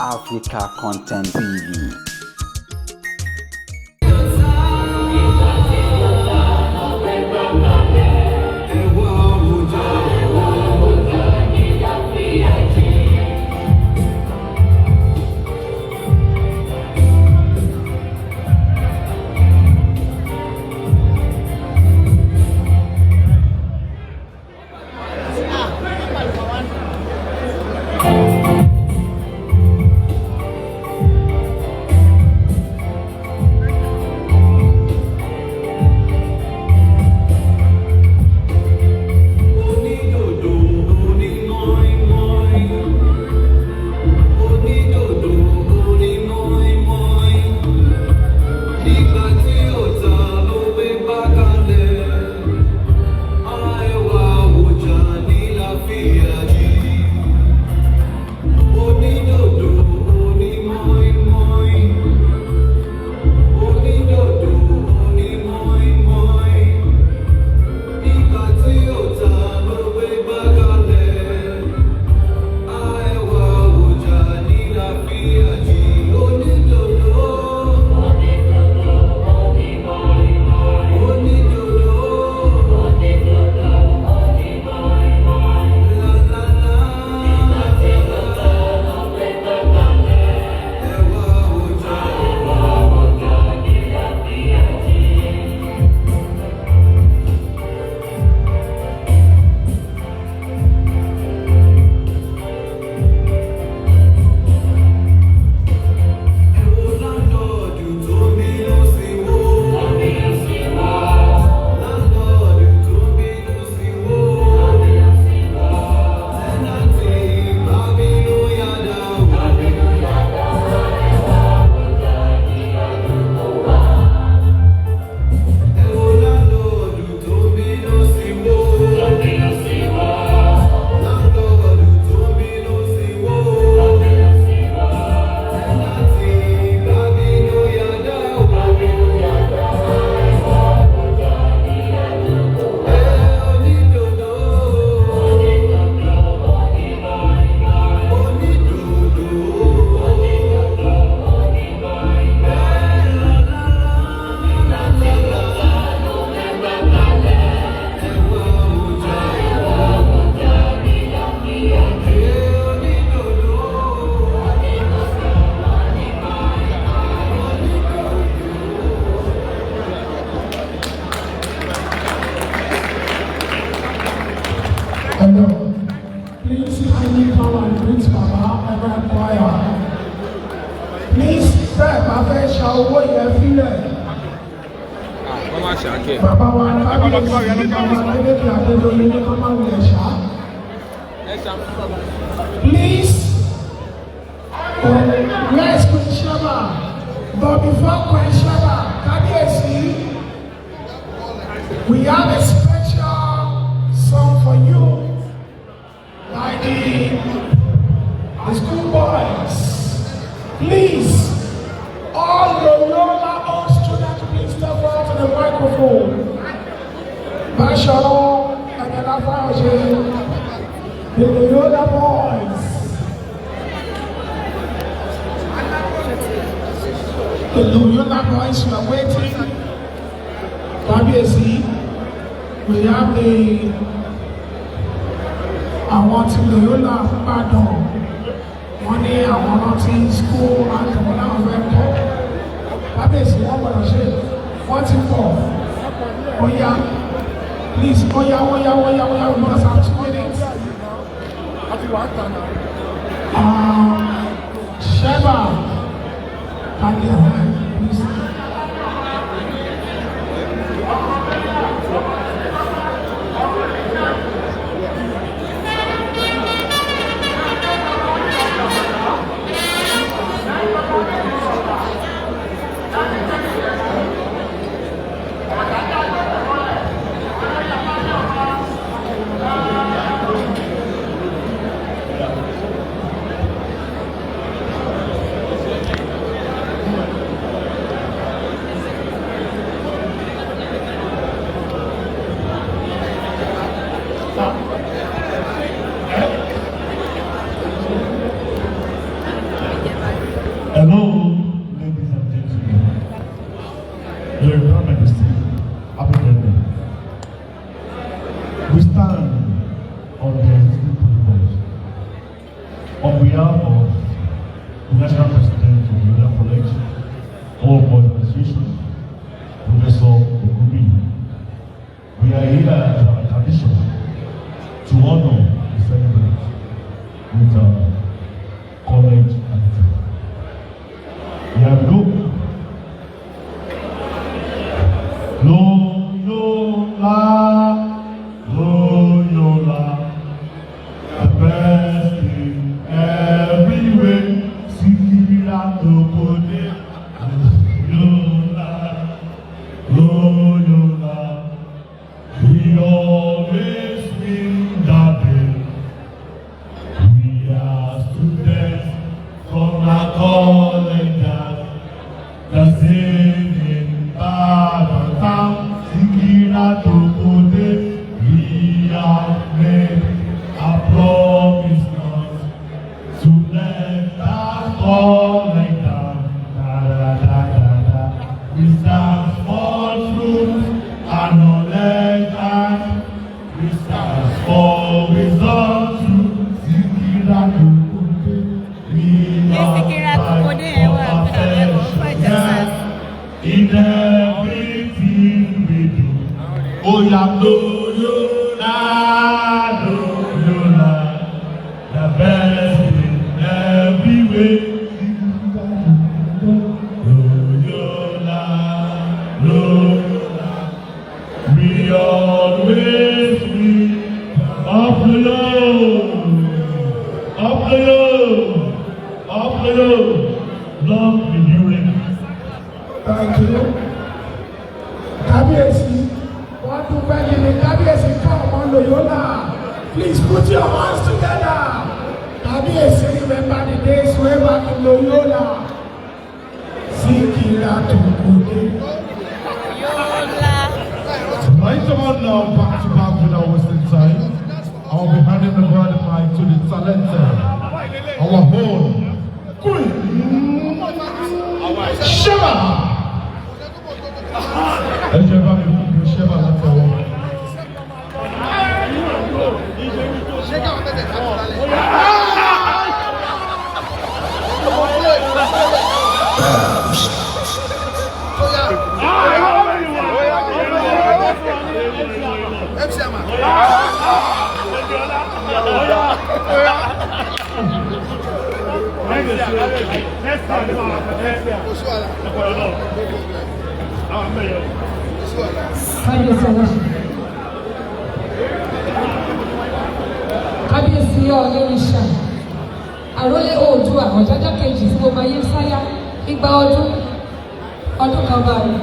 Africa Content TV. Onídòdò onímọ́ínmọ́ín, onídòdò onímọ́ínmọ́ín, nígbà tí ọ̀tá ló gbé bá kalẹ̀, àìwá òjà ní láfíàjì. Onídòdò onímọ́ínmọ́ín, onídòdò onímọ́ínmọ́ín. Nígbà tí ọ̀tá ló gbé bá kalẹ̀, àìwá òjà ní láfíàjì. Onídòdò, onídòdò, lálálá, ẹwà òjà. Ẹ wo láńlọ́ọ̀dù tó ń bínú sí wó. Láńlọ́ọ̀dù tó ń bínú sí wó. Tẹ́nàntì bá bínú yàdá o. Ẹ wo láńlọ́ọ̀dù tó ń bínú sí wó. Láńlọ́ọ̀dù tó ń bínú sí wó. Tẹ́nàntì bá bínú yàdá o. Ẹ onídòdó. Onídòdó. Hello. Please kindly come and greet Baba Everett Choir. Please, bẹ́ẹ̀ bá fẹ́ ṣa owó yẹn fílẹ̀. Wọ́n máa ṣàkẹ́. Bàbá wa kábíyèsí bàbá Adélékè Adédọ́lé ní kọ́ máa wulẹ̀ ṣá. Ẹ ṣàmú bàbá. Please, where is Queen Sheba? But before Queen Sheba, kábíyèsí, we have a special song for you by the school boys. Please, all Loyola old students, please step out to the microphone. Basho and Fayose, the Loyola boys. The Loyola boys, you are waiting. Kábíyèsí, we have the àwọn tí Loyola Ìbàdàn, wọ́n ní àwọn rántí school anthem láwọn fẹ́ kọ́. Kábíyèsí, wọ́n gbọ́dọ̀ ṣe, wọ́n ti pọ̀. Oya, please, oya, oya, oya, oya, we must have 2 minutes. Sheba, can you please? Hello, ladies and gentlemen. Your Imperial Majesty, happy birthday. We stand on the existing protocols. On behalf of the National President of the Loyola College, Old Boys Association, Professor Ogubi, we are here as our tradition to honor the celebrant with our college anthem. Here we go. Loyola, Loyola, the best in every way. Sikira Tokode, Loyola, Loyola, we always win the day. We are students from a college that the same in Ibadan town, Sikira Tokode, we have made a promise not to let that college down. Da, da, da, da, da. We stand for truth and knowledge and we stand for wisdom too. Sikira Tokode, we are Sikira Tokode yẹn wà for perfection in everything we do. Oya Loyola, Loyola, the best in every way. Loyola, Loyola, we always win. Up Loyola, up Loyola, up Loyola. Long may you reign. Thank you. Kábíyèsí, wọ́n dúpẹ́ gidi. Kábíyèsí ká ọmọ Loyola. Please put your hands together. Kábíyèsí, remember the days way back in Loyola. Síkírà Tòkòdé. Yola. Right about now, back to back without wasting time, I'll be handing over the mic to the talented, our own Queen Sheba. Ẹ jẹ́ bá mi fún Queen Sheba látẹ̀wọ́. Kábíyèsí ọlọ́sùn, kábíyèsí ọlẹ́rìṣà, àrólé oòdùà ọ̀jájá kejì tí gbogbo ayé ń sáyà, igba ọdún ọdún kan báyìí.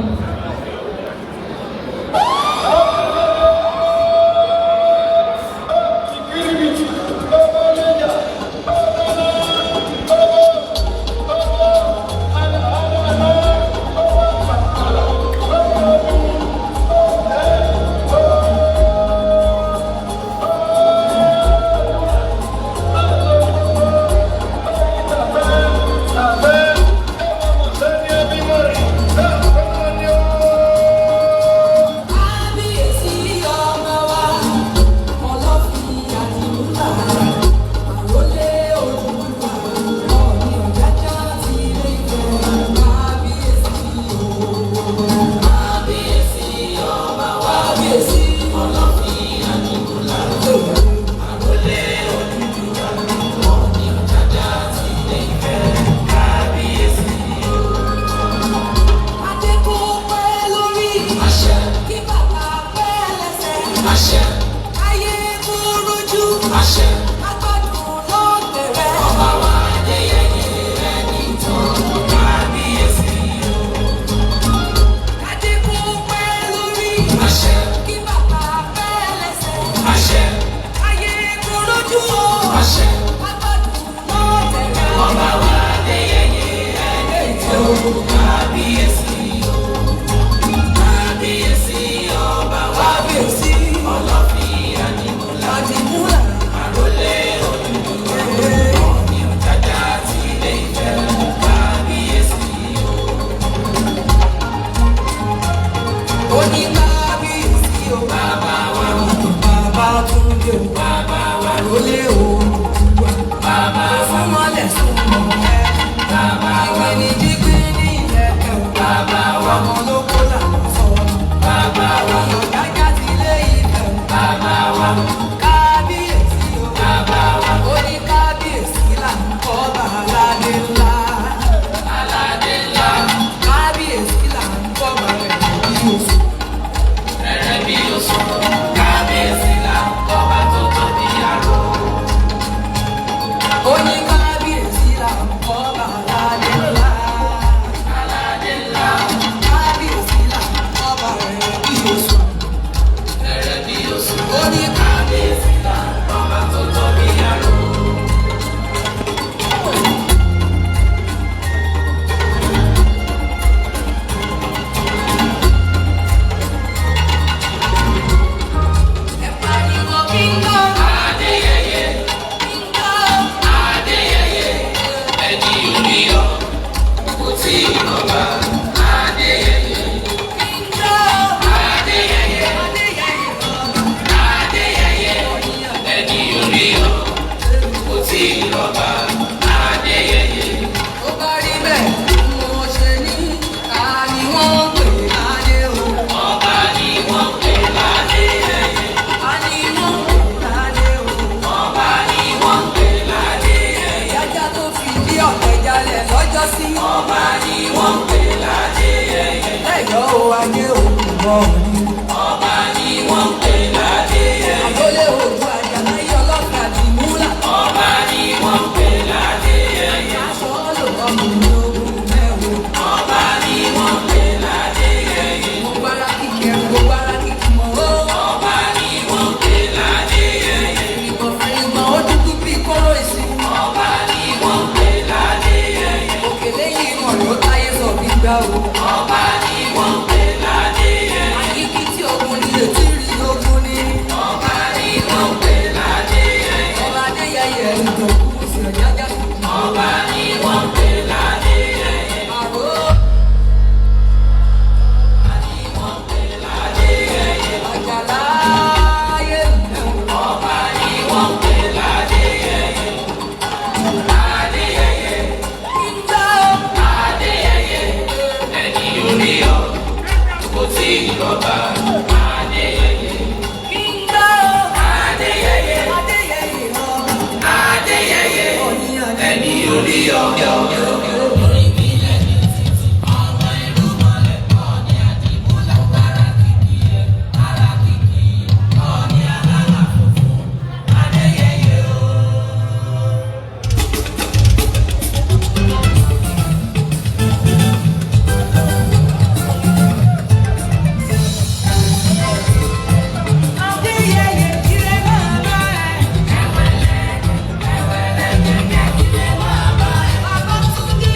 Ọ̀ọ̀ni. Ọba ni wọ́n ń pè ládéyẹyẹ. Àrólé Oòduà Àjàláyé ọlọ́fin Àdìmúlà. Ọba ni wọ́n ń pè ládéyẹyẹ. Aṣọ lò ọmọ ogun mẹ́wò. Ọba ni wọ́n ń pè ládéyẹyẹ. Mo gbára kìkì ẹ̀rù, mo gbára kìkì mọ́ ó. Ọba ni wọ́n ń pè ládéyẹyẹ. Ìrìngbọ̀n fìrìngbọ̀n ó dúdú bíi kóró ìsìn. Ọba ni wọ́n ń pè ládéyẹyẹ. Òkèlè yìí mọ̀ ló táyé sọ bí gbá o. Ọba ni wọ́n ń pè ládéyẹyẹ. Àyíkí tí ogun ni ètí rí ogun ni. Ọba ni wọ́n ń pè ládéyẹyẹ. Ọba Adéyẹyẹ ìdòkú sí ọ̀jájá. Ọba ni wọ́n ń pè ládéyẹyẹ. Àrò. Àjàláyé. Ọba ni wọ́n ń pè ládéyẹyẹ. Adéyẹyẹ. Ìgbà o. Adéyẹyẹ. Ẹni orí ọ, kò tí ì rọ́bà. Adéyẹyẹ. Ìgbà o. Adéyẹyẹ. Adéyẹyẹ ọba. Adéyẹyẹ. Ẹni orí ọ. Adéyẹyẹ ire máa bá ẹ. Ẹ̀wẹ̀lẹ̀ ẹ̀wẹ̀lẹ̀ jẹ́jẹ́ ire máa bá ẹ. Babátúndé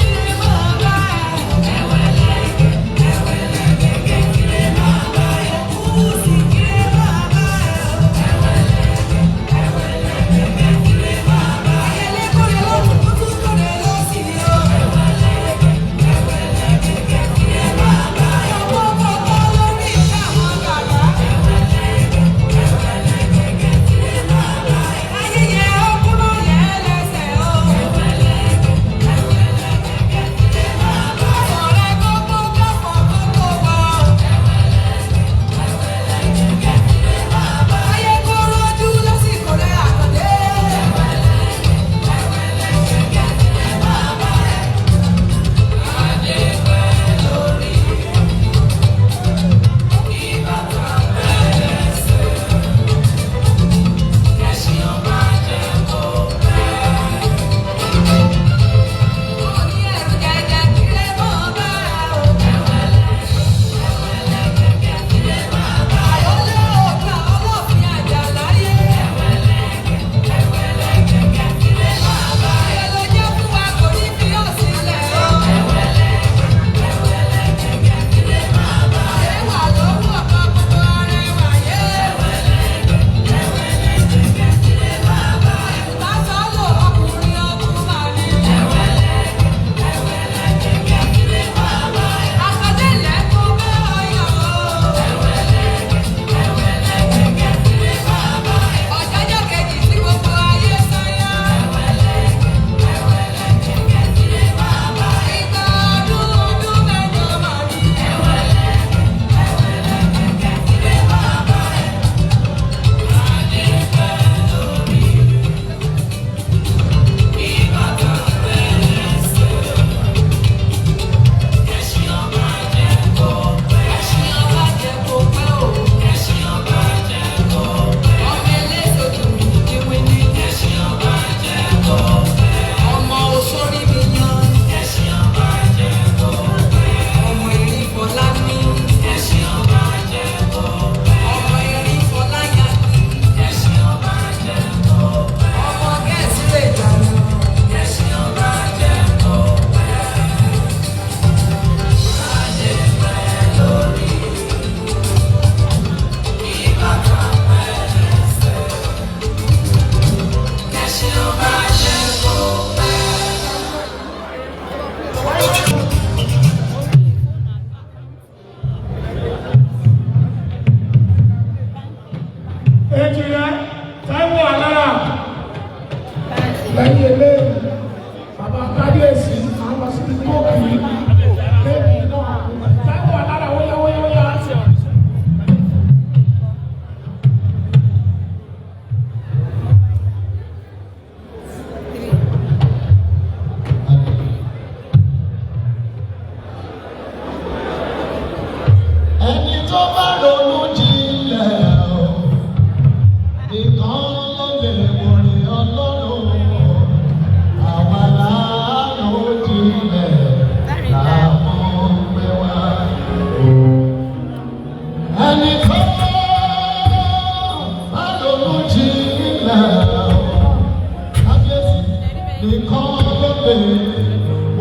Nìkan ló lè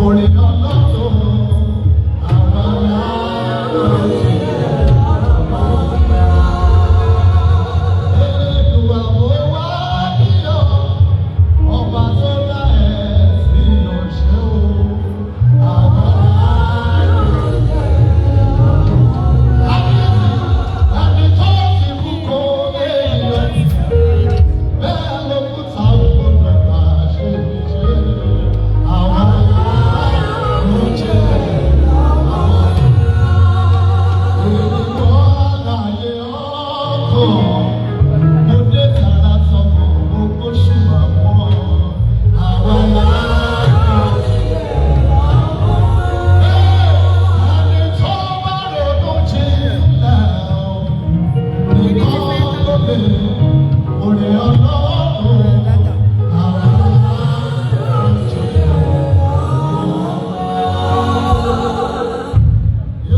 orin Ọlọ́run àwọn aláàrọ̀. Elédùà mo wá níyọ̀, ọba tó dá ẹ̀ sí ọ̀ṣẹ́ o, àwọn aláàrọ̀. Ẹni tó ti kú kó lè yọ, bẹ́ẹ̀ ló kú táwọn gbọdọ̀ bá ṣe ṣe. Àwọn aláàrọ̀ jẹ́ ènìyàn àlàyé ọkàn. Mo dé tààrà sọkàn, mo gbóṣù àwọn àwọn aláàrọ̀. Ẹni tó bá ronú jinlẹ̀ nìkan ló lè òrè Ọlọ́run àwọn aláàrọ̀.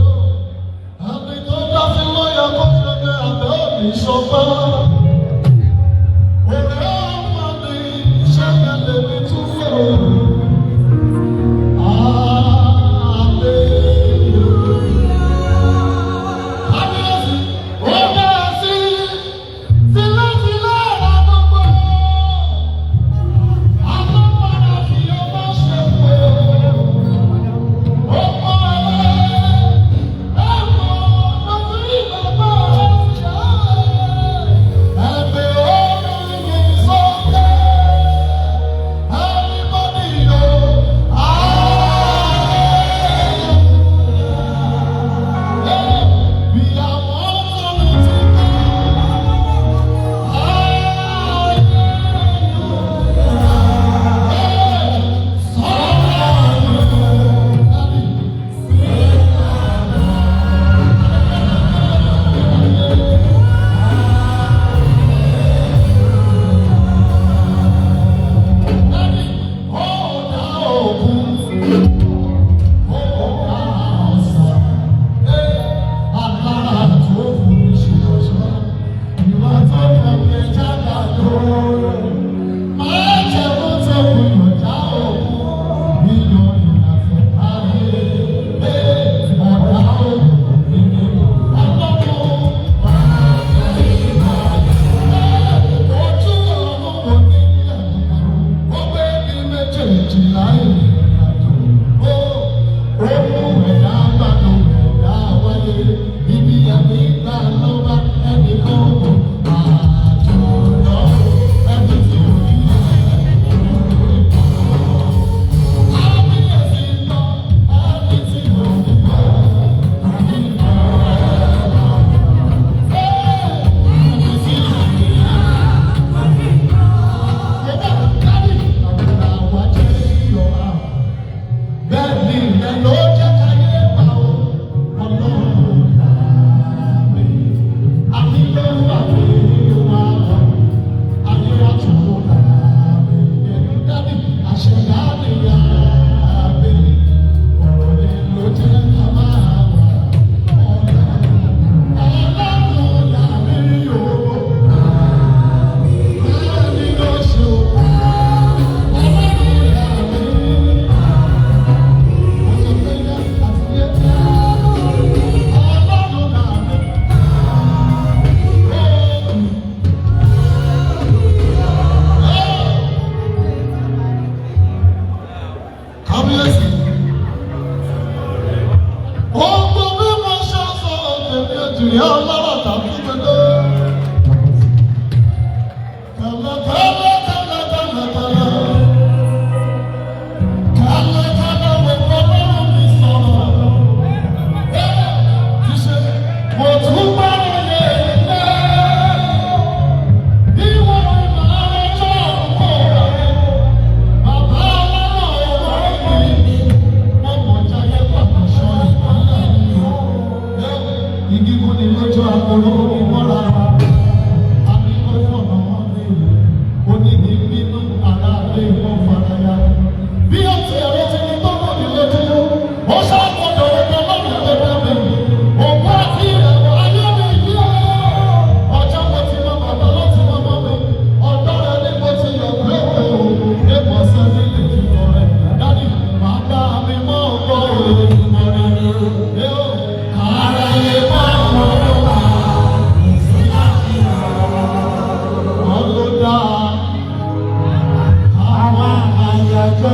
Ẹni tó dá sí lọ́yà kó ṣe ní abẹ́ òní ṣọpẹ́. Òrè ọmọ mi ṣẹ́yẹ lèmi tún fẹ́ o. Hallelujah. Kábíyèsí, ó dára sí tilétilé ọ̀rọ̀ gbogbo. Alágbára tí ó bá ṣe pé ó mọ ẹ.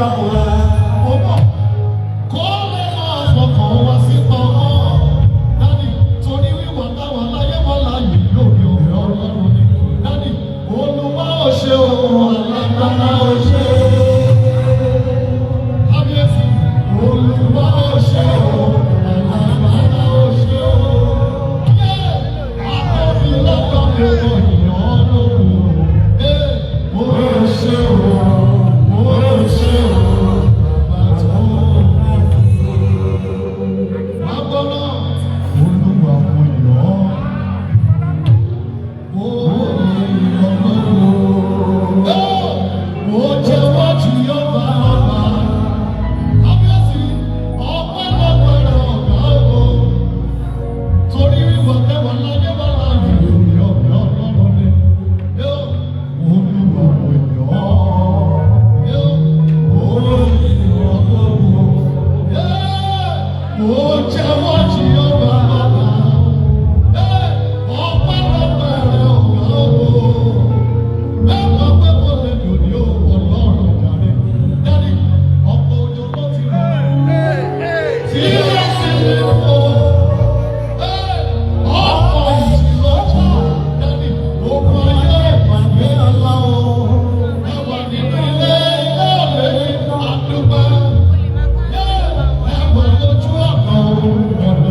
Àdúrà wa. Mo mọ̀ kó lè máa fọkàn wá sí pamọ́. Daddy, torí wíwà táwa láyé wà láàyè lórí ọ̀rẹ́ Ọlọ́run ni. Daddy, Olúwa ò ṣe o, alágbára ò ṣe o. Kábíyèsí, Olúwa ò ṣe o, alágbára ò ṣe o. Yé! Akọ́bí lọ́kàn mi ò yàn lóru. Ẹ ó ṣe o, ó ṣe o, bàbá tó Agbọ́nà Olúwa mo yàn ọ́. Ó yàn lógo. Ó jẹ́wọ́ tí yóò bá ọba. Kábíyèsí, ọpẹ́lọpẹ́ rẹ̀ ọ̀gá ògo. Torí wíwọ tẹ́wọ̀ láyé wà láàyè lórí ọ̀rẹ́ Ọlọ́run ni. Olúwa mo yàn ọ́. Ó yàn lógo. Ó jẹ́wọ́ tí yóò bá ọba. Ọpẹ́lọpẹ́ rẹ̀ ọ̀gá ògo. Mẹ́wàá pé mo lè dùn ní Ọlọ́run jàre. Daddy, ọ̀pọ̀ òjò ló ti rọ̀. Tí ó sì lè fò. Ọ̀pọ̀ ìjì ló jà. Daddy, ogun ayé ìpàdé ọlá o. Ẹwà nínú ilé ilé ọ̀lẹ́ àdúgbò. Ẹwà lójú ọ̀nà ọ̀nà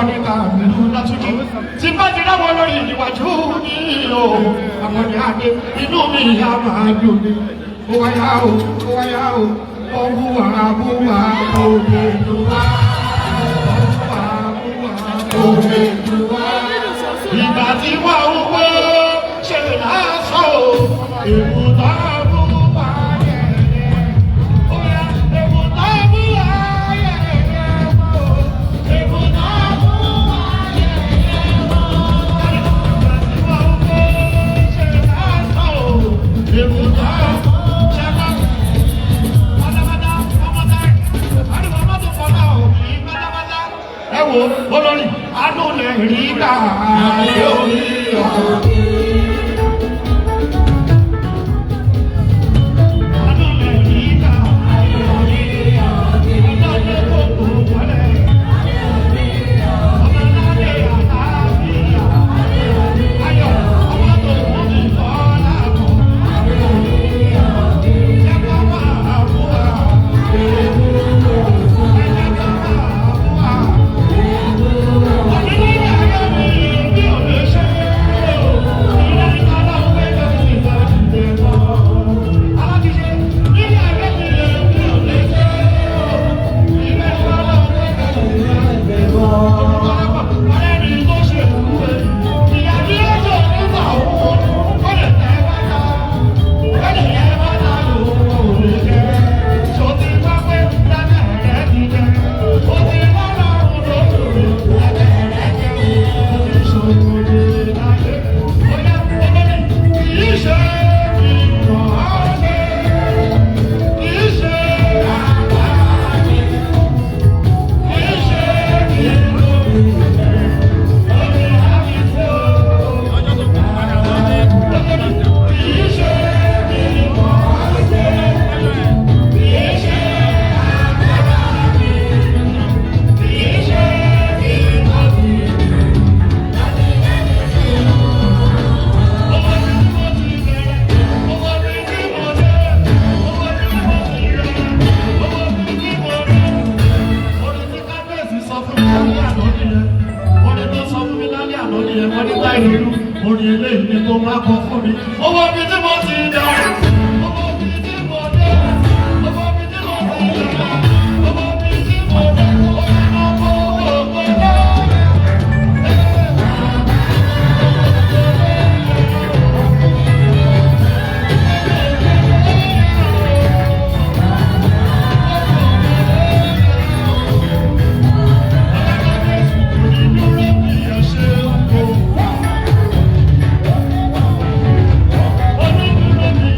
Akọni Kàmílù Látúnjí. Tí bá ti ráwọ́ lórí ìwájú ní o, Akọni Adé, inú mi á máa dùn ní. Ó wáyá o, ó wáyá o, ọ̀bùwà àbúwà òbèlúwà. Ọ̀bùwà àbúwà òbèlúwà. Ìgbà tí wọ́n ń wó ṣe lásán o, èbúté àbúwà yẹ̀yẹ̀. Ó yá, èbúté àbúwà yẹ̀yẹ̀ o, èbúté àbúwà yẹ̀yẹ̀ o. Ìgbà tí wọ́n ń wó ṣe lásán o, èbúté ṣẹ́fà. Pátápátá, ọmọdé, àríwá mọ́tò kọ́lá òbí pátápátá. Ẹ wo olórí, àánú lè rí gbà lórí ọ̀rọ̀. Àánú lè rí gbà lórí ọ̀rọ̀. Ọjọ́ tó kò wọlé. Ọmọ aládé àlàáfíà. Ayọ̀, ọmọ tó kù ní kọ́lá kọ̀. Ṣé kọ́ máa mú wa? Ẹ jẹ́ kọ́ máa mú wa. Orin eléyìí ni kó máa kọ fún mi. Owó bíi tí mo ti dá, owó bíi tí mo dé, owó bíi tí mo ti dá, owó bíi tí mo dé, owó bíi tí mo dé. Onídùúró mi.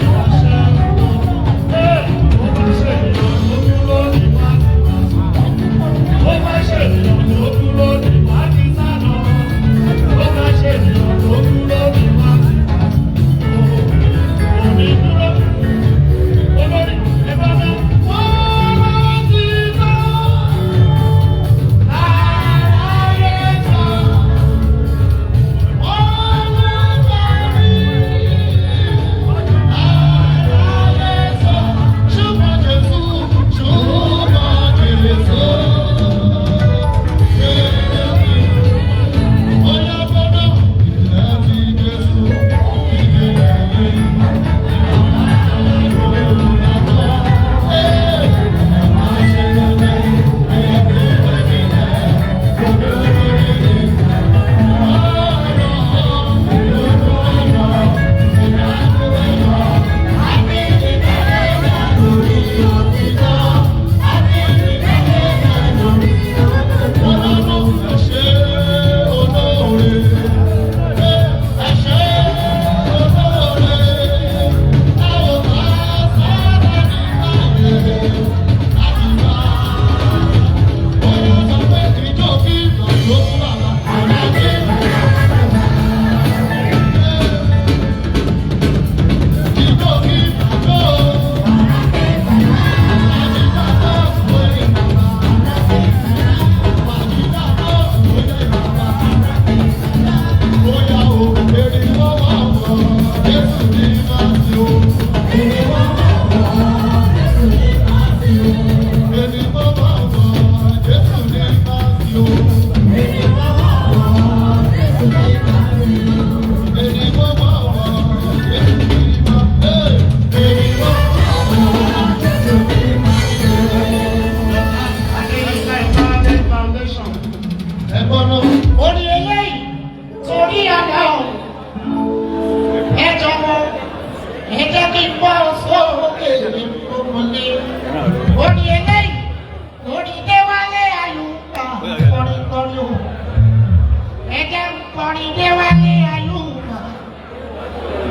Akọrin Déwálé Ayúbà.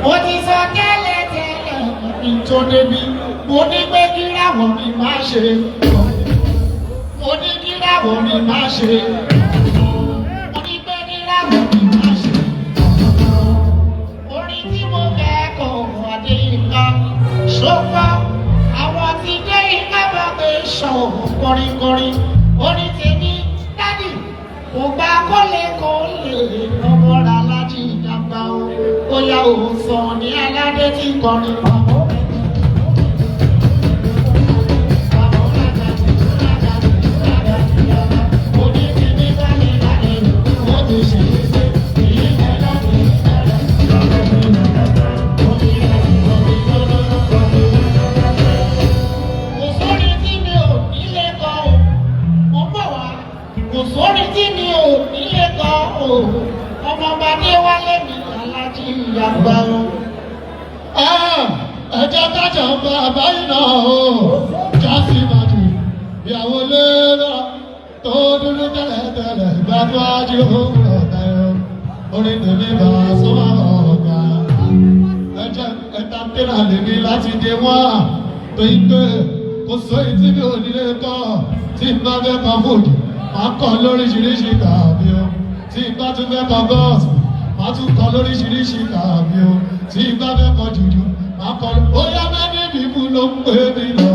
Mo ti sọ tẹ́lẹ̀ tẹ́lẹ̀ kí n tó débi. Mo ní pé kíràwọ̀ mi máa ṣe. Mo ní kíràwọ̀ mi máa ṣe. Mo ní pé kíràwọ̀ mi máa ṣe. Orin tí mo fẹ́ kọ Adéyínká. Ṣọ́pọ̀ àwọn tí dé ìka bá pé ṣọ̀ kọrinkọrin. Orin tèmi dádì kò gba kólekóle ọmọra láti ìjàmbá o. Ó yá òun sọ ní aládé tí kọrin. Kò sórí tí mi ò nílé kọ o, mo bọ̀ wá. Kò sórí tí mi ò nílé kọ o, ọmọọba Déwálé mi alájí ìyàgbá o. Ẹ jẹ́ kájà ń bá báyìí náà o, jásí màjì, ìyàwó lérò tó dúdú tẹ́lẹ̀tẹ́lẹ̀ gbàdúrà jí òwúrọ̀ tẹ́lẹ̀ orin tèmi bá sọ́mọ́ ọ̀gá. Ẹ jẹ́ ẹ̀ńtàtẹ́nà lèmi láti dé wọ́n tó yí pé kò sóyè tí mi ò nílé kọ́ tí n bá fẹ́ kọ́ fòjì máa kọ́ lóríṣiríṣi kàbí o tí n bá tún fẹ́ kọ́ gọ́ọ̀sì máa tún kọ́ lóríṣiríṣi kàbí o tí n bá fẹ́ kọ́ jùjú máa kọ́ ó yá mẹ́ni bíbú ló ń pè mí lọ.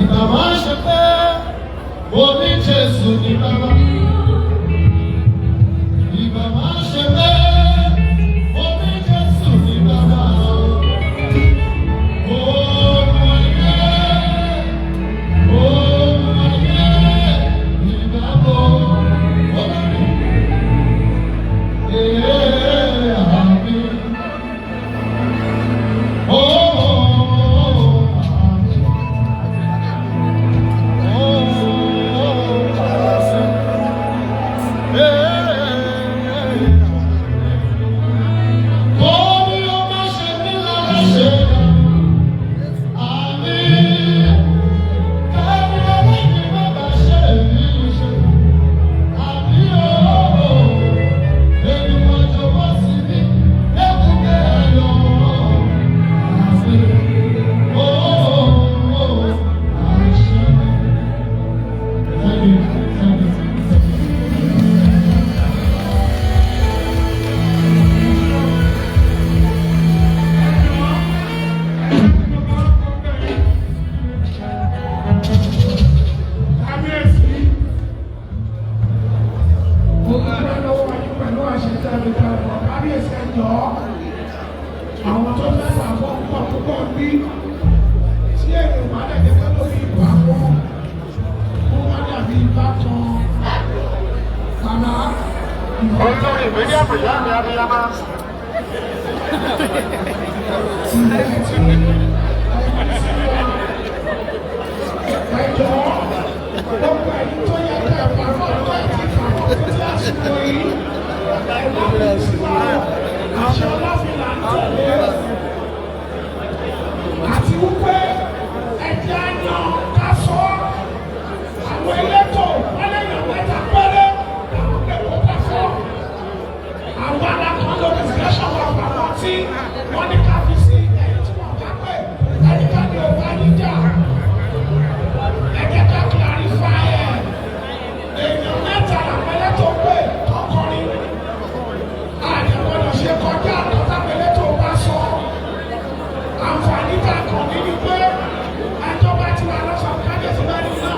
Ìbá máa ṣe pé mo ní Jésù ní bàbá. Ìbá máa ṣe pé mo ní Jésù ní bàbá. Ogun ayé, ogun ayé, ìbá bò olórí. Ee, àmín. Oh, àmín. Oh, àmín. Orí ọmọ ṣe mí lára ṣe. Àmín. Kẹ́mi ọlọ́yin má bàa ṣe èyí ṣe. Àmín ooo. Ènìyàn jọ̀wọ́ sí mi, lẹ́kùnkẹ́ ayọ̀. Àmín. Ooo. Àṣẹ. Thank you. Thank you. Thank you. Kábíyèsí, mo dúpẹ́ lọ́wọ́ yín pẹ̀lú àṣẹ tẹ́lẹ̀ tẹ́lẹ̀. Kábíyèsí, ẹ jọ̀ọ́, àwọn tó fẹ́ pàfọ́ pọ̀ púpọ̀ bí tí èrò bá dẹ̀dẹ̀ pẹ́ lórí ìwà wọn, ó wá dàbí ibà kan. Bàbá ìwà Olórí ìwé ní àbùyá mi abiyamọ. ìfẹ́ tí ẹni sí wa. Ẹ jọ̀ọ́, gbogbo ẹ̀yin tó yẹ kẹ́ ẹ pàfọ́ tó ẹ ti pàfọ́ títí àsìkò yìí, ẹ má bínú sí wa o. Àṣẹ ọlọ́fin là ń tẹ̀lé. Àti wípé ẹ̀jẹ̀ á yan ká sọ ọ́. Àwọn elétò ẹlẹ́yìn mẹ́ta péré làwọn kẹ́kọ̀ọ́ bá fọ́. Àwọn alákan ló discussion wà pàmò tí wọ́n ní ká fi sí ẹ̀yìn tí wọ́n bá pè ẹnikẹ́ni ò bá yín jà. Ẹ jẹ́ ká clarify ẹ̀. Èèyàn mẹ́ta làwọn elétò pè tọkọrin. Àdìgbọ́dọ̀ ṣe kọjá àtọ́tàwọn elétò bá sọ. Àǹfààní tá a kàn ní ni pé ẹjọ́ bá ti wà lọ́sàn-án kájọ̀sí bá ní náà.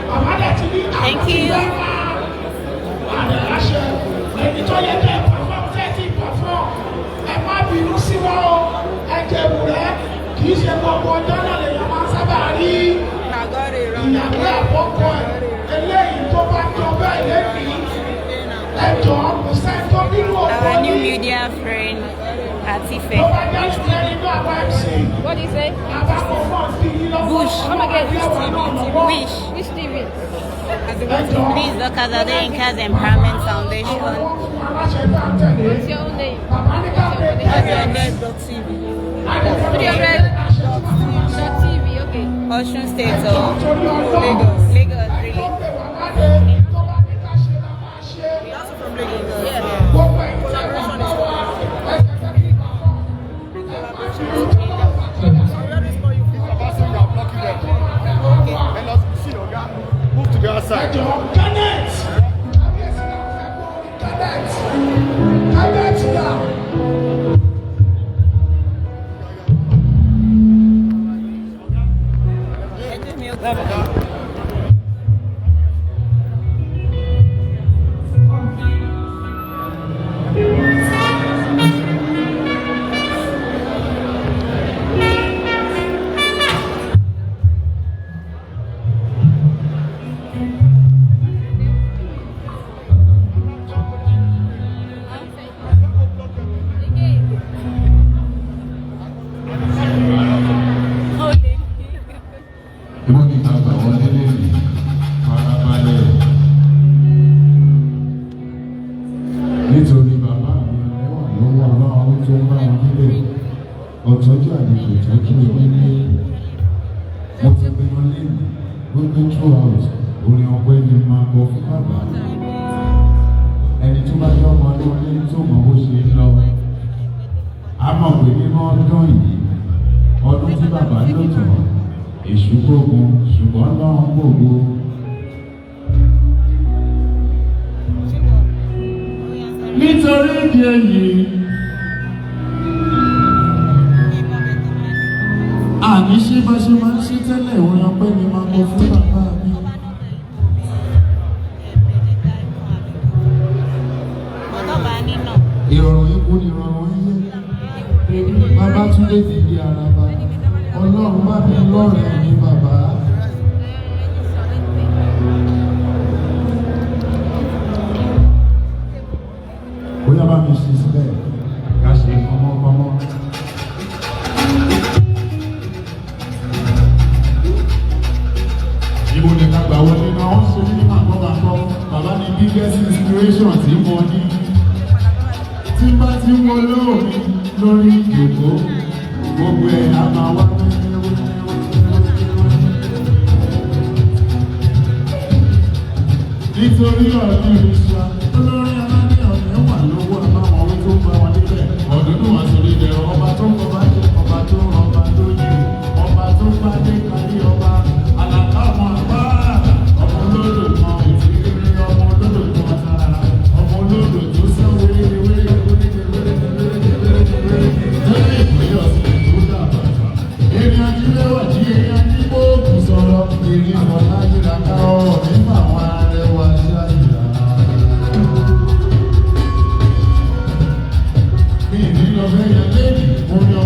Bàbá dẹ̀ ti ní àwọn Thank ti you. fẹ́ máa wà ní láṣẹ. Ẹni tó yẹ kẹ́ ẹ perform tẹ́ ti perform. Ẹ má bínú sí wa o. Ẹ jẹ̀bù rẹ̀, kì í ṣe gbogbo ọjọ́ náà lèèyàn máa ń sábà rí ìyàwó àkọ́kọ́ ẹ̀. Eléyìí tó bá jọ bẹ́ẹ̀ lẹ́nìí. Ẹ jọ̀ọ́, kò sẹ́ni tó bínú Our òkò new ní. media friend, Atife. Tó bá jẹ́ ìṣẹ́ nínú àwọn MC. What do you say? Bush. Come again. Which TV? Wish. Which TV? This is Dorcas Adeyinka's Empowerment Foundation. What's your own name? 300.tv. 300.tv, okay. Osun State or Lagos. Lagos, really. Yeah. Move to the other side. Ẹjọ́ Kenneth, kábíyèsí náà fẹ́ gbọ́ orin Kenneth, Kenneth náà. Ibo ni ká gbà wọlé lẹ́yìn farabalẹ̀ nítorí bàbá mi ẹwà ló wà lọ́wọ́ tó ń bá wọn nílé ọ̀tọ́jú àlejò tọ́jú onílé. Mo ti pinnu lẹ́yìn wípé throughout, orin ọpẹ́ ni máa kọ fún bàbá. Ẹni tó bá jẹ́ ọmọ ọdún ilé tó mọ bó ṣe ń lọ á mọ̀ pé nínú ọdún yìí, ọdún tí bàbá lò tán, èṣù gbógun ṣùgbọ́n lọ́run gbògo. Nítorí ìdí èyí, Àní ṣé bá ṣe máa ń ṣe tẹ́lẹ̀, orin ọpẹ́ ni máa kọ fún bàbá mi. Ìrọ̀rùn ikú ni ìrọ̀rùn ẹyẹ. Bàbá Túndé ti di àràbà. Ọlọ́run bá mi lọ́rẹ̀ẹ́ mi bàbá. Bóyá bá mi ṣe síbẹ̀, ká ṣe kọ́mọ́kọ́mọ́. Ibo ni ká gbà wọlé náà? Wọ́n ṣe ní màgbọ́ màgbọ́. Bàbá ni biggest inspiration tí mo ní. Tí bá ti ń wọlé òní lórí ìjòkó, gbogbo ẹ̀ á máa wá wẹ́rẹ́wẹ́rẹ́wẹ́rẹ́. Nítorí ọ̀rẹ́ ìṣá, olórí aládé ọ̀rẹ́ wà lówó àbáwọn orí tó ń bá wọn níbẹ̀. Ọ̀dúndún àtòrí dẹ̀rọ ọba tó ń kọba jẹ, ọba tó ń rọba tó yẹ, ọba tó bá dé kárí ọba, àlàkà ọmọ àgbà, ọmọ olódò kan ìtìrírí, ọmọ olódò kan tààrà, ọmọ olódò tó sẹ́ wéré wéré wéré wéré wéré wéré wéré. Lórí ìpínlẹ̀ ọ̀sìn tó dàbàtà. Èrè ajílẹ̀wà jí èrè ajíbóògùn sọ̀rọ̀, èrè ọ̀la yíra ká ọ̀ nígbà àwọn arẹwà ṣáàyà. Mi ní lọ fẹ́ yẹn lẹ́yìn, orin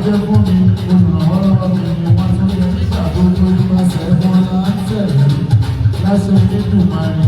jẹ́ fún mi, olùrànlọ́wọ́ mi ni wọ́n tún yẹ nígbà gbogbo. Ìpasẹ̀ wọn là ń tẹ̀lé láṣẹ Elédùmarè.